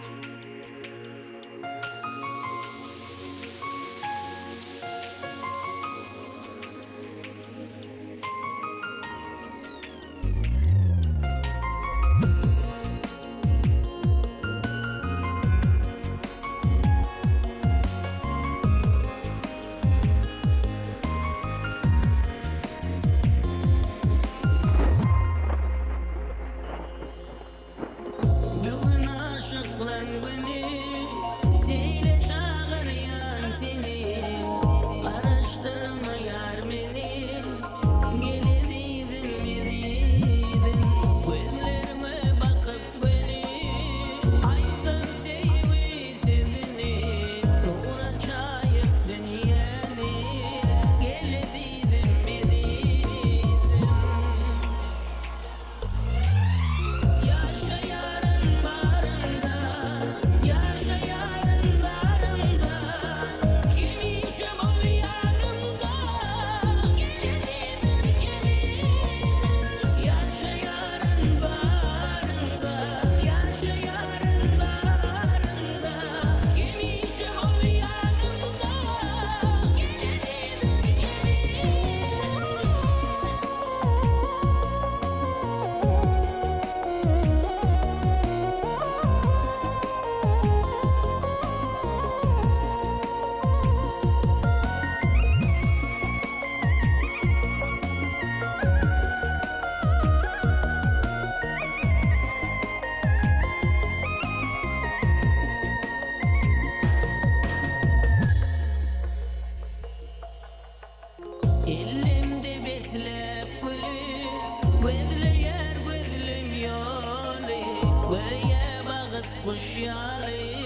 Bu gün aşyklan güni, Seýle çagyrýan seni, Garaşdyrmaýar meni, Gel ezizim, ezizim. Gözleriňe bakyp göni, Aýtsam söýgi sözüni, Nura çaýyp dünýäni, Gel ezizim, ezizim. Ýaşaýaryn baryňda, Ýaşaýaryn baryňda, Hemişe bol ýanymda, Gel ezizim, ezizim. Ýaşaýaryn baryňda, Ýaşaýaryn baryňda, Hemişe bol ýanymda, Gel ezizim, ezizim. Ellimde besläp güli, Gözleýär gözlem ýoly, Göýä bagyt guş ýaly.